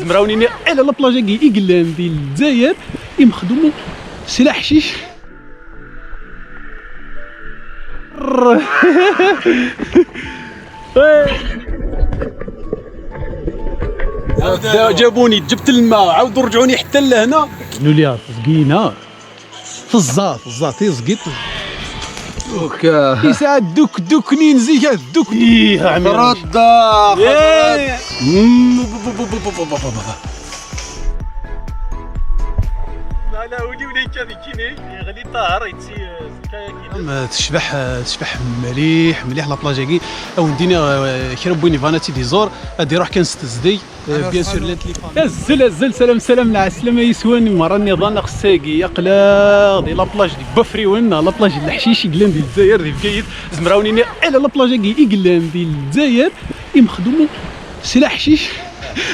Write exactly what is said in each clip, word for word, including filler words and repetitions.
Zemreɣ ad iniɣ ala la plage-agi i yellan di Lezzayer, i mexdumen s leḥcic. جابوني، جبت الماء، عاودوا رجعوني حتى لهنا. نولي زقينا. في الزاط، في الزاط، هي زقيت. اوكي. يسعى دوك، دوك نين زيك، دوك. ايه، عمي. رد. إيه. لا، لا، ولي ولا يكاد يجيني، يغلي طاهر، يتسي، آه، زكايا كده. ما تشبح، تشبح مليح، مليح la plage-agi. او نديني، آه، كرا بويني فانا تي دي زور، ادي روح كان ستزدي. بيان سور، لانت لي فان. أزل، أزل، سلام، سلام، العسلامة يسوان، مرة نظام خصاقي، يقلا، دي la plage دي بفريون، la plage الحشيش، يقلان دي الجزائر، دي بكيت، زمراوني ني، إلا la plage-agi، يقلان دي الجزائر، يمخدوم سلاح حشيش،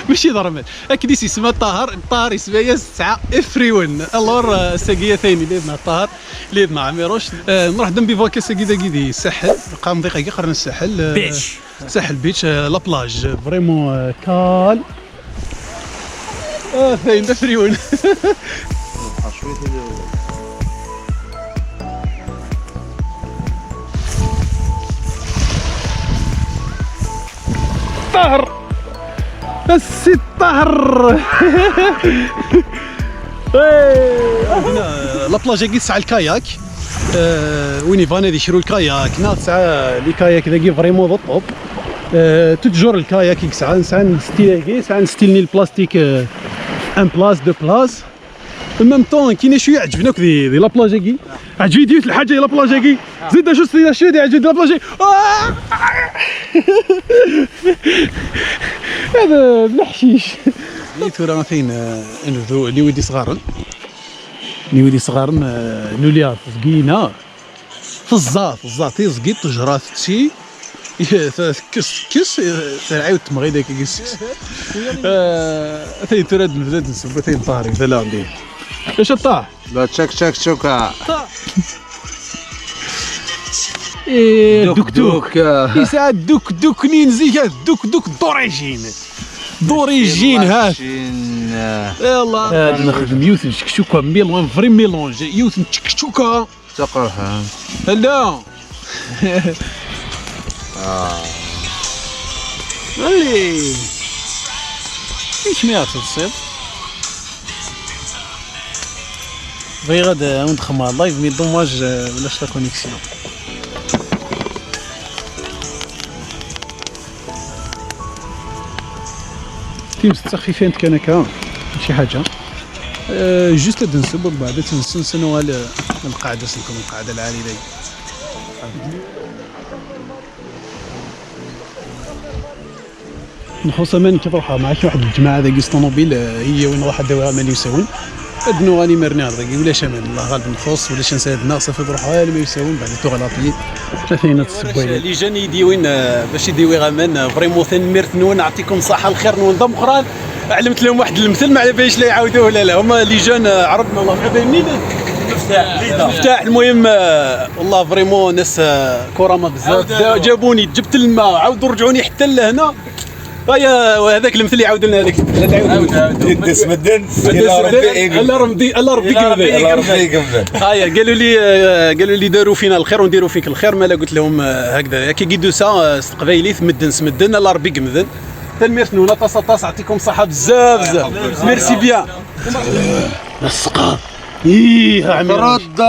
ماشي ضرمل. أكدي سي سما طاهر، طاهر يسمى ياس تسعة إفريون. ألور، آه، ساقية ثاني، ليدنا طاهر، ليدنا عميروش. آه، نروح دم بيفاكا ساقي داقي دي الساحل، قام ضيقة قرن الساحل. آه، بيتش. ساحل بيتش، آه، la plage، آه، فريمون، آه، كال. آه، فين ده فريون؟ طهر. السي طهر. إيه. هنا la plage-agi تسعى الكاياك. آه، وين يفان هذه يشرو الكاياك، هنا تسعى لي كاياك ذاكي فريمون ذو الطوب. آه، توت جور الكاياك يسعى، نسعى نستيل هاكي، نسعى نستيل ني البلاستيك، آه، ان بلاص، دو بلاص. ان ميم طون كاين شويه عجبنا كذي، دي la plage-agi. عجبي ديوت الحاجه، دي la plage-agi. زيد شو، زيد شو دي عجبي، دي la plage. آه! هذا الحشيش. ني ثورة مثلا، آه، نبدو ني ودي صغارن. ني ودي صغارن، آه، نولي عارف زقينا. في الزاط، في الزاط، تي زقيت تجرات تشي. تكس، تكس، ترعاود تمغي داك يكس. آه، ثاني تراد نبدا نسب، ثاني طاري، ذا لا عندي. ايش الطاح؟ لا، تشك، تشك، تشوكا. إيه، دوك، دوك، دوك، آه. يسعى دوك، دوك، نينزي، دوك، دوك، دوريجين. دوريجين، ها. شين، آه. يلا. هاد نخدم يوث نشكشوكا ميلون، فري ميلونج، يوث نشكشوكا. تقرحان. لا. آه. اللي. ايش ما ياخذ تصير؟ بغي غدا ندخل مع اللايف، مي دوماج، آه، ولاش لا كونيكسيون. تيمس تسخفين كان هكا، شي حاجة. آه، جوست هاد نسب ومن بعد تنسنسنوا على القاعدة، سنكون القاعدة العالية داي. نخص امان كيف روحها مع شي واحد الجماعة ذاك الطوموبيل، آه، هي وين راح داوها مال يساون. ادنو غاني مرني على ذاك ولا شمال، الله غالب نخص ولا شنسى هاد الناس في روحها اللي ما يساون بعد تو غلاطي. ثلاثين السبوعين. لي جان يديوين، آه، باش يديوي غامان، آه، فريمون ثنميرت نون، نعطيكم الصحة الخير نون دم أخرى. علمت لهم واحد المثل، ما على باليش لا يعاودوه ولا لا. هما لي جان، آه، عرضنا الله مع بينينا. مفتاح، مفتاح، المهم، آه، والله فريمون ناس، آه، كرامة بزاف. عاود، عاود. جابوني، جبت الماء، عاودوا رجعوني حتى لهنا. هيا، وهذاك المثل يعاود لنا هذاك. لا تعاود. عاود، عاود. يدس مدن. يدس مدن. الله ربي، الله ربي يقبل. الله ربي يقبل. هيا، قالوا لي، آه، قالوا لي داروا فينا الخير ونديروا فيك الخير، ما لا قلت لهم، آه، هكذا. ياك يقيدوا سا، آه، استقبايليت، مدن سمدن، الله ربي يقمدن. تنميرت نونا، طاس، طاس، يعطيكم الصحة بزاف، بزاف. ميرسي بيان. السقاط. ايه، عمي. ترضى،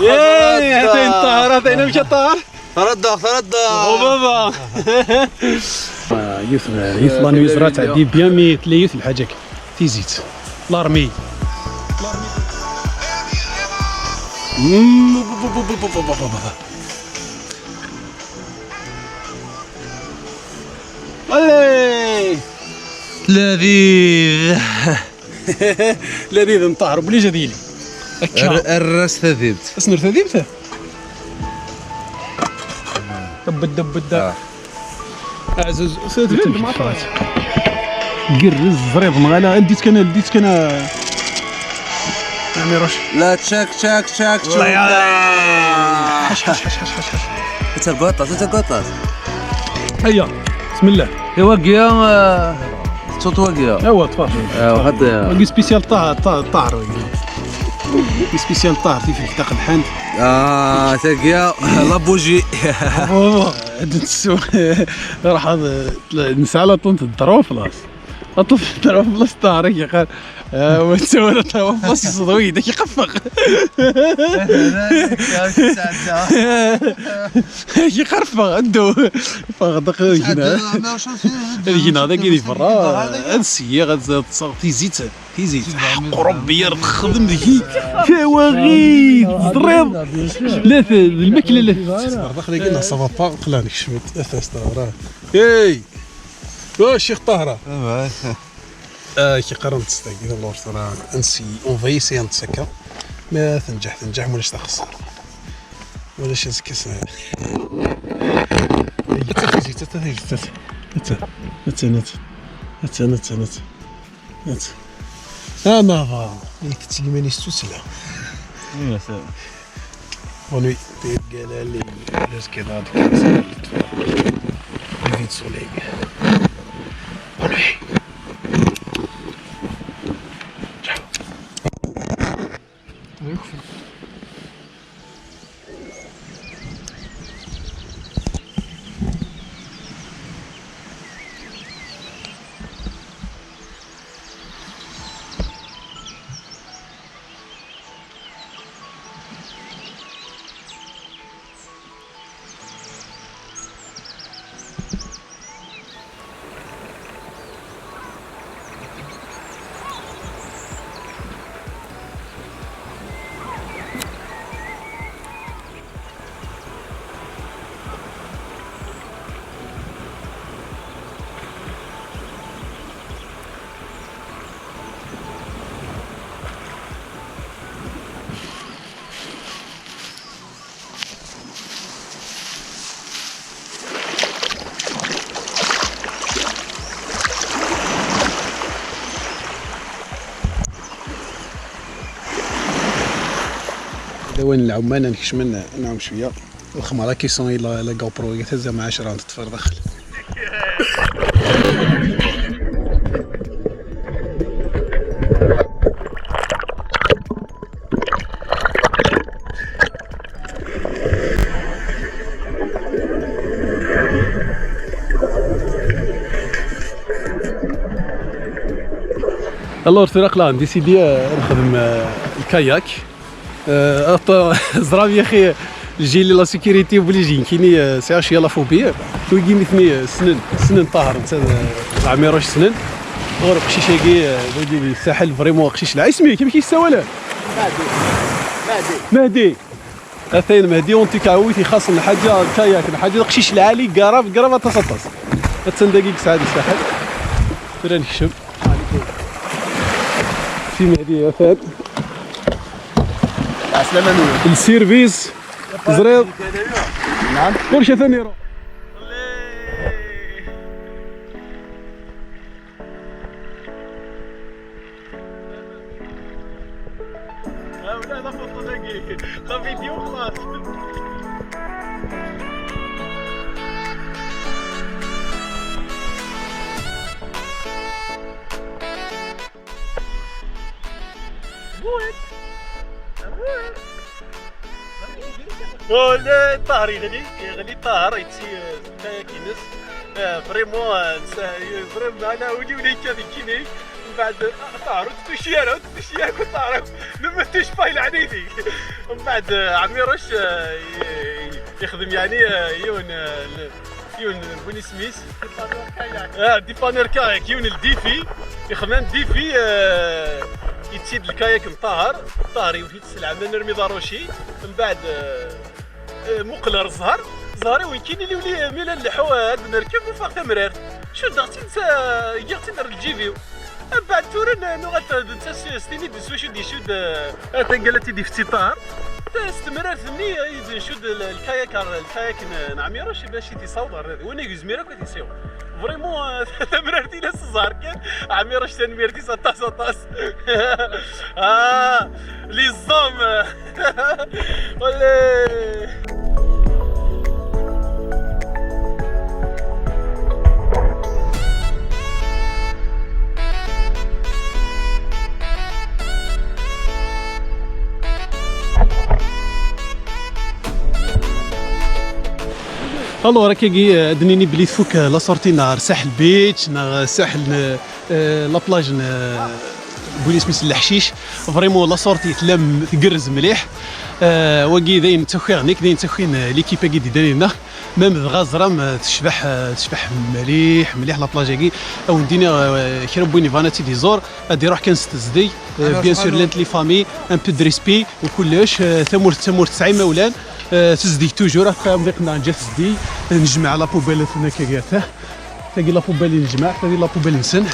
ايه، ترضى. هاتين الطهر، هاتين مشى الطهر. ترضى، ترضى. او بابا. آه، يوث، يوث لانويزرا تاع دي بيان مي تلي يوث الحاجة كي. تيزيت. لارمي. مم. الي. لذيذ. لذيذ نطهر بلي جديلي. هكا. الر-، الراس ثذيبت. اسنر ثذيبت؟ دب الدب الدب. آه. عزوز، ثذيبت ما تعرف. قرز زريب مغالا، ديت كان، ديت كان. عمي روش. لا، تشاك، تشاك، تشاك، الله يا. حش، حش، حش، حش، حش، حش. انت القطة، انت القطة. هيا، بسم الله. Iwa giya, eh, tettuḍ wagi. Awa, tfaḍ. Awa, xaṭi. Wagi spécial Ṭaher, Ṭaher, Ṭaher wagi. Wagi spécial Ṭaher, tifelt taqelḥant. Ah, tagi, la bougie. Awa, ad nsew. Raḥ ad, nesɛa la ṭunt d trois place. La ṭunt d trois place Ṭaher, i yeqqar. Ah, wa tsawala trois place, iṣeḍwi, dak iqeffeq. Dak iqeffeq, ddwa. Ffeɣ-d aql-i gna. Ad gneɣ dagi di berra, ad syiɣ, ad ṭṭseɣ tizit, tizit. Ḥeqq Rebbi ar texdem deg-i. Tawaɣit, teẓriḍ. La t-, d lmakla la t-, Ɣer daxel-agi neɣ ça va pas, qla nekcem-d. Ata s Ṭaher. Hey! Wa Ccix Ṭaher. Ah, ki qqaren-tt dagi, alors tura ad nsi-, on va essayer ad ntsakka. Ma tenǧeḥ, tenǧeḥ, ma ulac taxessart. Ulac azekka s-, Atta tizit, atta tizit, atta. Atta, atta, atta, atta, atta, atta. Atta. Ah, ma va. Itett iman-is s tussla. Bonne nuit. Tirgala li, les kebab, lever de soleil. Bonne nuit. Ciao. Lawan n lɛumman, ad nekcem, ad nɛum cwiya. Lxemra qui sont la, la GoPro, i tazza mɛa cra n teṭṭfar daxel. Alors, tura aql-aɣ ndisidi, euh, ad nexdem, euh, lkayak. Euh, aṭ-, ẓram yaxi, le gilet, la sécurité obligé, nekkini, euh, sɛiɣ cwiya la phobie. Wigi nitni, euh, ssnen, ssnen Ṭaher, netta d, euh, d Ɛmiruc ssnen. Ɣur uqcic-agi, euh, d wagi di Saḥel, vraiment aqcic lɛali. Isem-ik, amek i k-ssawalen? Mahdi. Mahdi. Mahdi. Atan Mahdi, en tout cas, wi t-ixaṣṣen lḥaǧa, lkayak, lḥaǧa, d aqcic lɛali, grave, grave aṭas, aṭas. Atan dagi yesɛa di Saḥel. Tura nekcem. Si Mahdi, atan. Ɛeslama-nwen. Lsirbis, teẓriḍ? Naɛam. Ɣur-k atan iruḥ. Ah, ولا لا فوتو داكي. لا فيديو خلاص. Ula Ṭaher yeɣli, yeɣli Ṭaher, yetti, eh, kayak-ines. Eh, vraiment, eh, nsa-, eh, vraiment, ana uli ula yekka deg kini. Mbeɛd, ah, Ṭaher, ur ttuci ara, ur ttuci ara, akk Ṭaher, ne me touche pas, ilɛan-iyi. Mbeɛd, eh, Ɛmiruc, eh, ye-, yexdem, yeɛni, eh, yiwen, eh, l-, yiwen n win isem-is? Ah, dépanner kayak, yiwen n défi. Ixdem défi, eh, yetti-d lkayak n Ṭaher. Ṭaher yewwet-it s leɛman armi d aruci. Mbeɛd, eh, eh, muqel ar zzher. Zzher-iw nekkini liwli, eh, mi la nleḥḥu, eh, ad nerkeb, ufiɣ tamrart. Cuddeɣ-tt-id, eh, giɣ-tt-id ar lǧib-iw. Mbeɛd tura n-, nuɣal d netta s, s tini-d s wacu d-icudd, eh, tangala-tt-id ifetti Ṭaher. Ta-, s temrart-nni i d-ncudd l-, lkayak ar, lkayak n, n Ɛmiruc bac i t-isaweḍ ar da. Win ur yezmir akk ad t-isiweḍ. Vraiment, eh, tamrart ila s zzher kan. Ɛmiruc, tanemmirt-is aṭas, aṭas. Ah, les hommes. Olé. Alors, akkagi, euh, ad d-nini belli tfuk, euh, la sortie n ar Saḥel Beach, neɣ Saḥel, euh, la plage n, euh, win isem-is Leḥcic. Vraiment, la sortie tella m-, tgerrez mliḥ. Euh, wagi d ayen ttakiɣ nekk, d ayen ttakin, euh, l'équipe-agi d-idan yid-neɣ. Même dɣa ẓram, euh, tecbeḥ, euh, tecbeḥ mliḥ, mliḥ la plage-agi. Ad wen-d-iniɣ, euh, kra n win yebɣan ad tt-id-iẓur, ad iruḥ kan s tezdeg. Euh, bien sûr, llant les familles, un peu de respect, u kullec, euh, tamurt, tamurt tesɛa imawlan. Euh, tezdeg toujours, akka amḍiq-nneɣ neǧǧa tezdeg, nejmeɛ la poubelle atan akka gar ta. Tagi la poubelle i nejmeɛ, tagi la poubelle-nsen.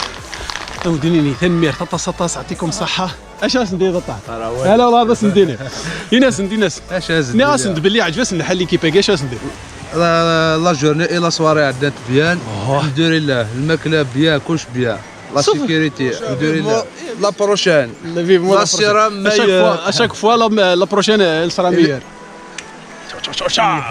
Ad wen-d-nini tanemmirt aṭas, aṭas, يعطيكم الصحة. Acu ara sen-d-tiniḍ a Ṭaher? Ala, wallah, ad asen-d-iniɣ. Ini-asen-d, ini-asen. Acu ara sen-d-iniɣ? Nniɣ-asen-d belli yeɛǧeb-asen lḥal l'équipe-agi, acu ara sen-d-iniɣ? La, la journée et la soirée ɛeddant bien. Oh. Alhamdulillah, lmakla bien, kullec bien. La sécurité, alhamdulillah. La prochaine. Vivement la prochaine. À chaque fois, à chaque fois, la, la prochaine, elle sera meilleure. Ciao, ciao, ciao, ciao.